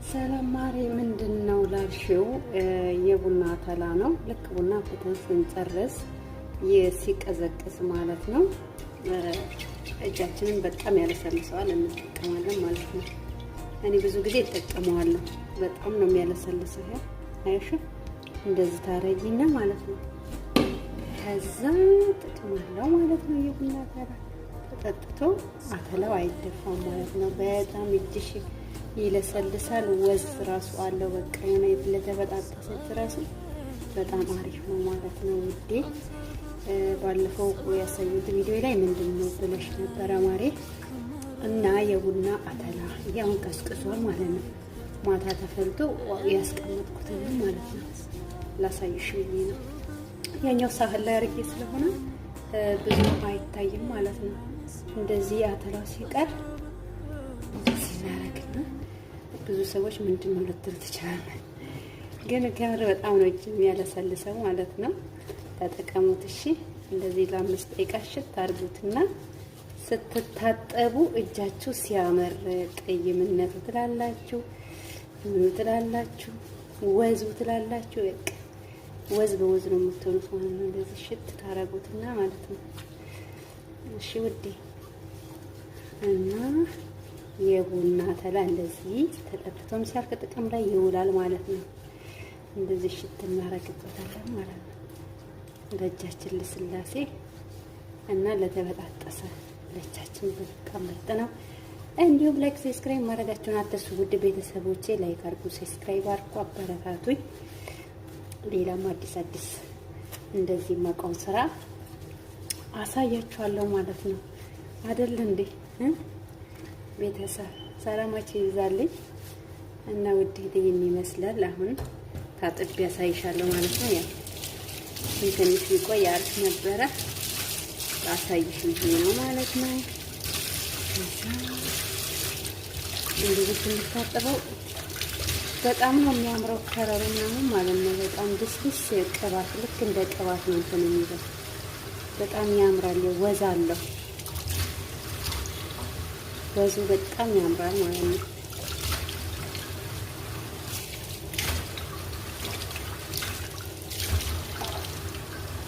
ሰላም ማሬ፣ ምንድን ነው ላልሽው የቡና አተላ ነው። ልክ ቡና አፍልተን ስንጨርስ ሲቀዘቅዝ ማለት ነው እጃችንን በጣም ያለሰልሰዋል፣ እንጠቀማለን ማለት ነው። እኔ ብዙ ጊዜ እጠቀመዋለሁ። በጣም ነው የሚያለሰልሰው። ይሄ አየሽ፣ እንደዚህ ታረጊና ማለት ነው። ከዛ ጥቅም አለው ማለት ነው። የቡና አተላ ተጠጥቶ አተላው አይደፋም ማለት ነው። በጣም እጅሽ ይለሰልሳል። ወዝ ራሱ አለው። በቃ የሆነ ለተበጣጠሰ እጅ ራሱ በጣም አሪፍ ነው ማለት ነው ውዴ። ባለፈው ያሳዩት ቪዲዮ ላይ ምንድን ነው ብለሽ ነበረ ማሬ። እና የቡና አተላ ይሄ አሁን ቀዝቅዟል ማለት ነው። ማታ ተፈልቶ ያስቀመጥኩትን ማለት ነው ላሳይሽ ብዬ ነው። ያኛው ሳህን ላይ አድርጌ ስለሆነ ብዙ አይታይም ማለት ነው። እንደዚህ አተላው ሲቀር እንደዚህ እናደርግና ብዙ ሰዎች ምንድን ነው ልትል ትችላለህ፣ ግን ከምር በጣም ነው እጅ የሚያለሰልሰው ማለት ነው። ተጠቀሙት እሺ። እንደዚህ ለ5 ደቂቃ ሽት አድርጉትና ስትታጠቡ እጃችሁ ሲያምር ጠይምነቱ ትላላችሁ፣ ምኑ ትላላችሁ፣ ወዙ ትላላችሁ። በቃ ወዝ በወዝ ነው የምትሆኑት ማለት ነው። እንደዚህ ሽት ታረጉትና ማለት ነው። እሺ ውዴ፣ እና የቡና አተላ እንደዚህ ተጠጥቶም ሲያልቅ ጥቅም ላይ ይውላል ማለት ነው። እንደዚህ ሽት እናረግበታለን ማለት ነው። ለእጃችን ልስላሴ እና ለተበጣጠሰ ለእጃችን በጣም ምርጥ ነው። እንዲሁም like፣ subscribe ማድረጋችሁን አትርሱ። ውድ ቤተሰቦቼ like አድርጉ፣ subscribe አድርጉ፣ አበረታቱኝ። ሌላም አዲስ አዲስ እንደዚህ ማቀውን ስራ አሳያችኋለሁ ማለት ነው። አይደል እንዴ ቤተሰብ? ሰላማችሁ ይብዛልኝ እና ውድ ይህን ይመስላል። አሁን ታጥቤ ያሳይሻለሁ ማለት ነው። ያው ትንሽ ቢቆይ አሪፍ ነበረ። ላሳይሽ ብዬ ነው ማለት ነው። ከዛ እንደዚህ ስንታጠበው በጣም ነው የሚያምረው ከለሩ ምናምን ማለት ነው። በጣም ደስ ቅባት ልክ እንደ ቅባት ነው እንትን የሚለው፣ በጣም ያምራል። ወዝ አለው፣ ወዙ በጣም ያምራል ማለት ነው።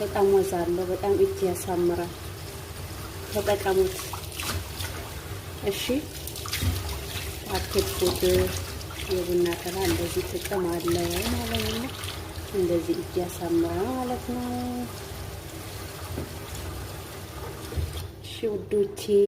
በጣም ወዝ አለው። በጣም እጅ ያሳምራል። ተጠቀሙት እሺ። አትድፉት። የቡና አተላ እንደዚህ ጥቅም አለው ማለት ነው። እንደዚህ እጅ ያሳምራል ማለት ነው። እሺ ውዶቼ።